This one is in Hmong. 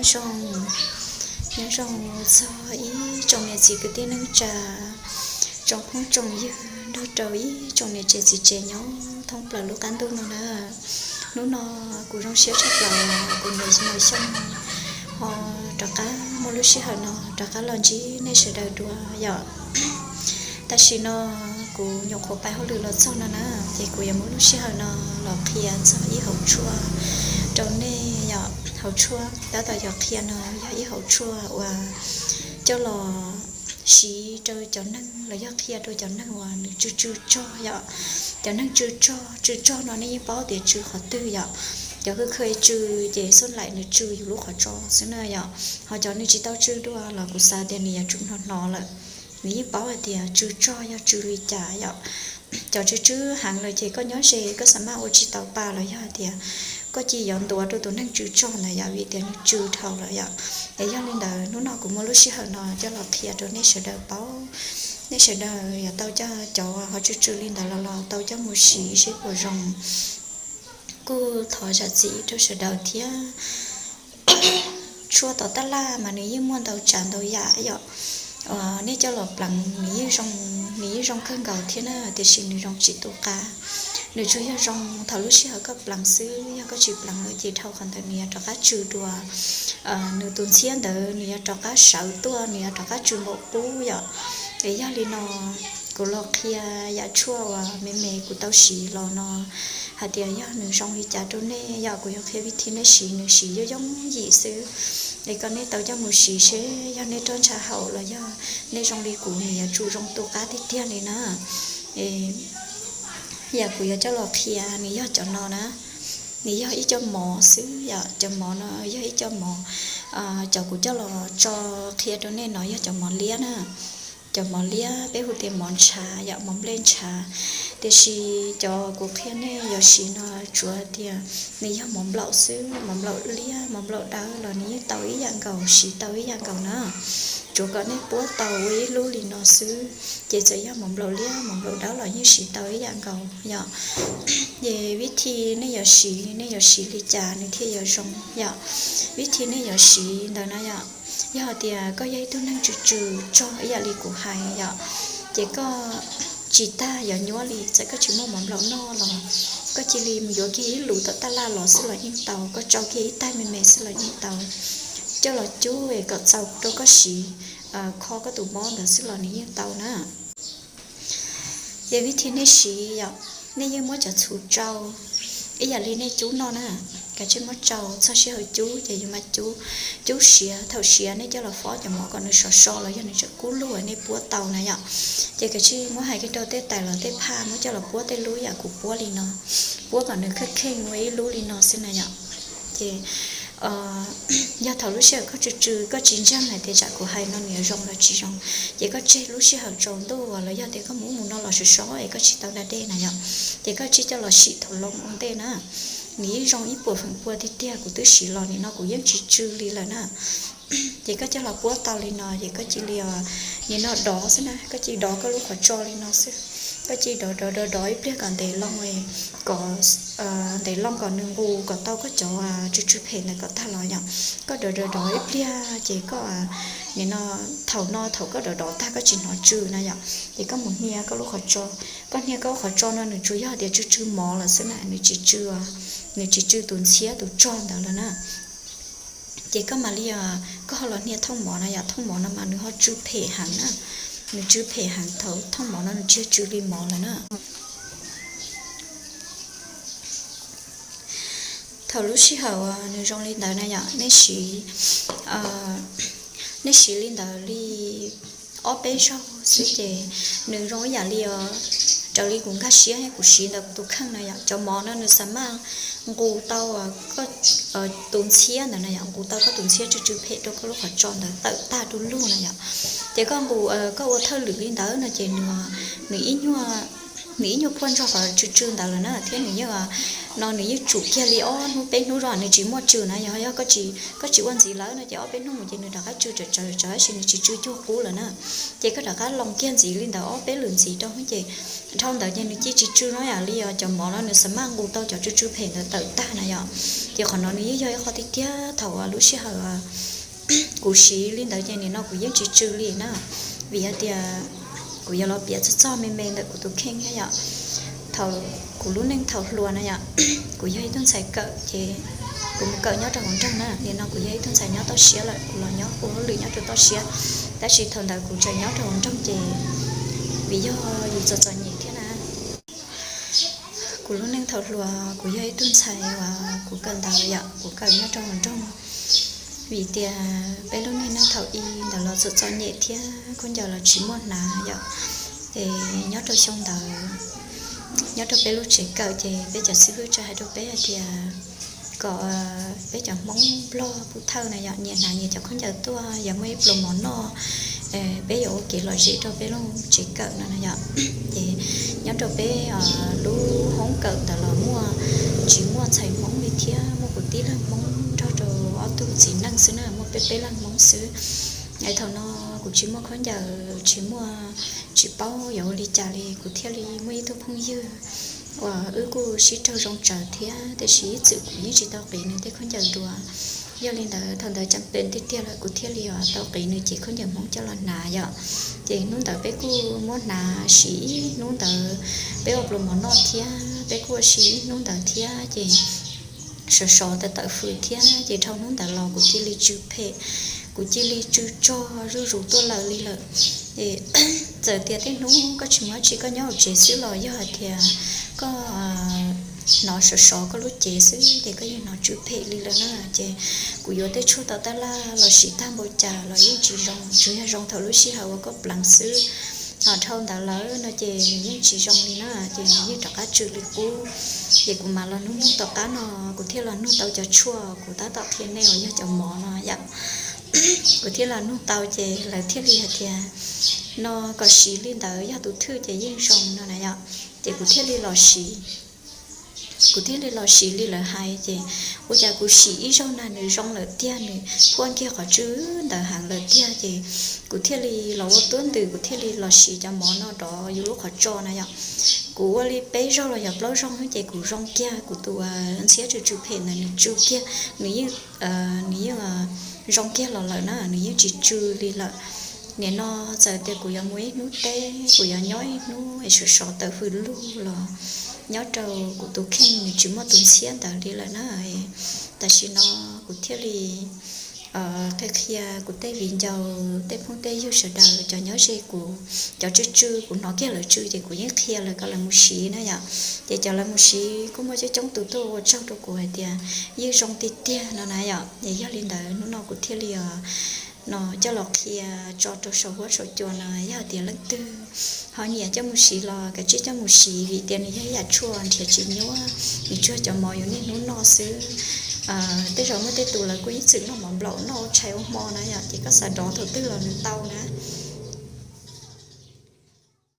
Zoo, nyob zoo txog ib tsoom niam txiv kwv tij neej tsa, tsoom phooj tsoom ywg nrog rau ib tsoom niam tsev txiv tsev nyob thoob plaws lub qab ntuj no na. Hnub no kuv zoo siab tshaj plaws kuv niam Xyooj ho rov qab muaj lub sij hawm no rov qab los ntsib nej sawv daws dua yom. Tam sim no kuv nyuam qhuav pais hauj lwm los txog no na, ces kuv yuav muab lub sij hawm no los qhia txog ib hauv tshuaj rau nej yom. Hauv tshuaj tab tom yuav qhia no yog ib hauv tshuaj uas coj los siv rau cov neeg los yog qhia rau cov neeg uas nws tsw tsw tsog yom. Cov neeg tsw tsog, tsw tsog no nej yeej paub tias tsw qhov twg yom. Cov khwj khwj tsw ces xub laim nws tsw yus lub qhov tso xwb na yom. Ho cov nws tsis tau tsw dua los kuv xav tias nws yuav tsum hnov hnov lawm, nws yeej paub hais tias tsw tsog yog tsw li cas yom. Cov tsw tsw heev lawm ces koj nyob ze koj xav maj ua tsis tau pa los yog hais tias koj cia li yuav ntuav rau tus neeg tsw tsog ntawd yom, vim tias nws tsw dhau lawm yom. Es yog li ntawd hnub no kuv muaj lub sij hawm no coj los qhia rau nej sawv daws paub, nej sawv daws yuav tau coj cov ho tsw tsw li ntawd los los tau coj mus siv seb puas zoo. Kuj thov zam txim rau sawv daws thiab. Tshuaj tom tab laj mas nws yeej muaj ntau tsav ntau yam yom. Nej coj los pleev nws yeej zoo, nws yeej zoo kawg nkaus thiab na, tiam sis nws zoo tsis tu qab. Nws tsuas yog zoo thaum lub sij hawm koj pleev xwb, yog koj tsis pleev lawm ces dhau qhov ntawd nws yuav rov qab tsw dua. Nws tus ntxhiab ntawd nws yuav rov qab sawv tuaj, nws yuav rov qab tsw npaum qub yom. Es yog li no kuv los qhia yam tshuaj uas me me kuv tau siv los no hais tias yog nws zoo li cas rau nej yom. Kuv yuav qhia vib thib nej siv, nws siv yooj yooj yim xwb. Es kom nej tau coj mus siv seb yog nej roj ntsha haum los yog nej zoo li kuv nws yuav tsum zoo tu qab tiag tiag li na. Yam kuv yuav coj los qhia nws yog cov no na, nws yog ib co mov xwb yom. Cov mov no yog ib co mov, cov kuv coj los tso qhia rau nej no yog cov mov liab na. Cov mov liab peb hu tias mov ntshav yom, mov nplej ntshav. Tiam sis cov kuv qhia nej yuav siv no tsuav tias nws yog mov nplaum xwb, mov nplaum liab, mov nplaum dawb los nws yeej tau ib yam nkaus, siv tau ib yam nkaus na. Tsuav kom nej puab tau ua ib lub li no xwb, ces txawm yog mov nplaum liab mov nplaum dawb los yeej siv tau ib yam nkaus yom. Ces vib thib nej yuav siv, nej yuav siv li cas nws thiaj yuav zoo yom. Vib thib nej yuav siv ntawd na yom, yog hais tias koj yog ib tug neeg tsw tsw tsog ib yam li kuv hais yom, ces koj tsis tas yuav nyuab li, txawm koj tsis muaj mov nplaum noj los koj cia li yuav kiag ib lus tom tab laj los xwb los yeej tau, koj tsau kiag ib taig me me xwb los yeej tau. Coj los cub es kom txaus rau koj siv, kho koj tus mob ntawd xwb los nws yeej tau na. Ces vib thib nej siv yom, nej yeej muab cov txhuv tsau ib yam li nej cub noj na. Kav tsij muab tsau, txog sij hawm cub ces yus mam cub. Cub siav, thaum siav nej coj los fob cov mov kom nws sov so los yog nws tseem kub lug nej puab tau na yom. Ces kav tsij muab hais kiag rau tej tais los tej phaj muab coj los puab tej lub yam kuv puab li no, puab kom nws kheej kheej ua ib lub li no xwb na yom. Ces yog thaum lub sij hawm koj tsw tsw koj tsis ntseeg hais tias tsam kuv hais no nws yuav zoo los tsis zoo, ces koj tseg lub sij hawm tsaus ntuj los yog tias koj mus ub mus no los sov so es koj tsis tau da dej na yom, ces koj tsij coj los sim thaum loo ua ntej na. Nws yeej zoo ib puas feem pua tiag tiag, kuv twb siv los nim no kuv yeej tsis tsw li lawm na. Ces koj coj los puab tau li no ces koj cia li nim no dov xwb na, koj cia li dov koj lub qhov tso li no xwb. Koj cia li dov dov dov dov ib pliag kom ntev loo, kom ntev loo kom nws nqus kom tau koj cov tsw tsw phem ntawd kom tag los yom. Koj dov dov dov ib pliag ces koj nim no, thaum no thaum koj dov dov tag koj tsis hnov tsw na yom, ces koj mus hnia koj lub qhov tso. Koj hnia koj lub qhov tso no nws tsuas yog tias tsw tsw mov lawm xwb na, nws tsis tsw, nws tsis tsw tus ntxhiab tus tsog ntawd lawm na. Ces koj mam li, koj ho los hnia thooj mov na yom, thooj mov no mas nws ho tsw phem heev na. Nws tsw phem heev, thaum thooj mov no nws tsis tsw li mov lawm na. Thaum lub sij hawm nws zoo li ntawd na yom, nej siv, nej siv li ntawd li ob peb zaug xwb ces nws zoo ib yam li, raws li kuv nkag siab kuv siv ntawm kuv tus kheej na yom, cov mov no nws xav maj nqus tau koj tus ntxhiab ntawd na yom, nqus tau koj tus ntxhiab tsw tsw phem rau koj lub qhov tso ntawd tawm tag du lug na yom. Ces koj nqus, koj ua thawj lwm li ntawd no ces nws, nws ib nyuag Nws ib nyuag puag nrog qhov tsw tsw ntawd lawm na, thiab nws yeej, no nws yeej tsum kiag li ob hnub peb hnub zog nws tsis muaj tsw na. Yog, yog koj tsis ua ntxiv lawm no ces ob peb hnub mus ces nws rov qab tsw tsawv tsawv tsawv, tab sis nws tsis tsw cuag qub lawm na. Ces koj rov qab loo kiag ntxiv li ntawd ob peb lwm ntxiv rau ces dhau ntawd ces nws cia tsis tsw no yom, li cov mov no nws xa maj nqus tau cov tsw tsw phem ntawd tawm tag na yom. Ces qhov no nws yeej yog ib qho tiag tiag thaum lub sij hawm kuv siv li ntawd ces nim no kuv yeej tsis tsw li na, vim hais tias kuv yuav los piav txog txog me me ntawm kuv tus kheej thiab yom. Thaum kuv lub neej thaum hluas na yom, kuv yog ib tug ntxhais kawm ces kuv mus kawm nyob rau hauv nroog na, nim no kuv yog ib tug ntxhais nyob toj siab lawm, kuv los nyob ua hauj lwm nyob rau toj siab, tab sis thaum ntawd kuv tseem nyob rau hauv nroog ces vim yog yus txom txom nyem thiab na. Kuv lub neej thaum hluas kuv yog ib tug ntxhais uas kuv kawm ntawv yom, kuv kawm nyob rau hauv nroog. Vim tias peb lub neej neej thaum i ntawd los txom txom nyem thiab khaub ncaws los tsis muaj hnav yom. Ces nyob rau xyoo ntawd, nyob rau peb lub tsev kawm ces peb cov xib hwb tsa hais rau peb hais tias kom peb cov Hmoob Nplog Pub Thawj na yom, nyias hnav nyias cov khaub ncaws tuaj, yog muaj ib pluas mov noj, peb yuav ua kev lom zem rau peb lub tsev kawm no na yom. Ces nyob rau peb lub hoob kawm ntawd los muaj, tsis muaj ntxhais Hmoob li thiab, muaj kuv tib leeg Hmoob nrog rau ob tug txiv neej xwb na, muaj peb peb leeg Hmoob xwb. Es thaum no kuv tsis muaj khaub ncaws, tsis muaj, tsis paub yuav ua li cas li, kuv thiaj li muaj ib tug phooj ywg uas wb kuj sib raug zoo tsawv thiab, tiam sis ib txwm kuv yeej tsis tau qiv nws tej khaub ncaws dua. Yog li ntawd thaum ntawd cas pem tiag tiag lawm kuv thiaj li tau qiv nws cev khaub ncaws Hmoob coj los hnav yom. Ces hnub ntawd peb kuj muab hnav siv ib hnub ntawd, peb ua pluas mov noj thiab peb kuj ua siv ib hnub ntawd thiab ces sov sov tawm tawm fws thiab ces dhau hnub ntawd los kuv cia li tsw phem, kuv cia li tsw tsog zuj zus tuaj lawm li lawm. Es txawm tias tej hnub koj tsis muaj dab tsi koj nyob hauv tsev xwb los yog hais tias koj hnov sov sov koj lub cev xwb ces koj yeej hnov tsw phem li lawm na. Ces kuv yuav tej tshuaj tau tab laj los siv tag npaum cas los yeej tsis zoo, tsuas yog zoo thaum lub sij hawm uas koj pleev xwb. Ho dhau ntawd lawm no ces nws yeej tsis zoo li na, ces nws yeej rov qab tsw li qub. Ces kuv mam los nug nug tom qab no, kuv thiaj los nug tau cov tshuaj kuv tab tom qhia nej uas yog cov mov no yom. Kuv thiaj los nug tau ces lawv thiaj li hais tias no kom siv li ntawd yog tus thwj ces yeej zoo no na yom. Ces kuv thiaj li los siv, kuv thiaj li los siv li lawv hais ces ua cas kuv siv ib zaug na nws zoo lawm tiag, nws phuaj kiag qhov tsw ntawd heev lawm tiag. Ces kuv thiaj li los ua tuab ntws, kuv thiaj li los siv cov mov no rov yus lub qhov tso na yom. Kuv ua li peb zaug los yog plaub zaug xwb ces kuv zoo kiag, kuv tus ntxhiab tsw tsw phem ntawd nws tsw kiag, nws yeej, nws yeej zoo kiag los lawm na, nws yeej tsis tsw li lawm. Nim no txawm tias kuv yuav mus ib hnub teb, kuv yuav nyob ib hnub es sov sov tawm fws lug los nyob rau kuv tus kheej nws tsis muaj tus ntxhiab ntawd li lawm na. Tam sim no kuv thiaj li qhia qhia kuv tej viv ncaus, tej phooj tej ywg sawv daws, cov nyob ze kuv, cov tsw tsw kuv hnov kiag lawv tsw ces kuv yeej qhia lawv kom lawv mus siv na yom. Ces cov lawv mus siv kuj muaj coob coob tus tuaj ua tsaug rau kuv hais tias yeej zoo tiag tiag no na yom. Es yog li ntawd hnub no kuv thiaj li no coj los qhia tso rau saum huab saum cua no, yog hais tias leej twg ho nyiam coj mus siv los kav tsij coj mus siv, vim tias nws yog ib yam tshuaj nrhiav tsis nyuaj, nws tsuas cov mov yus niaj hnub noj xwb. Tej zaum muaj tej tus lawv kuj ib txwm noj mov nplaum noj ua tshais ua hmo na yom, ces koj xav dov thaum twg los nws tau na.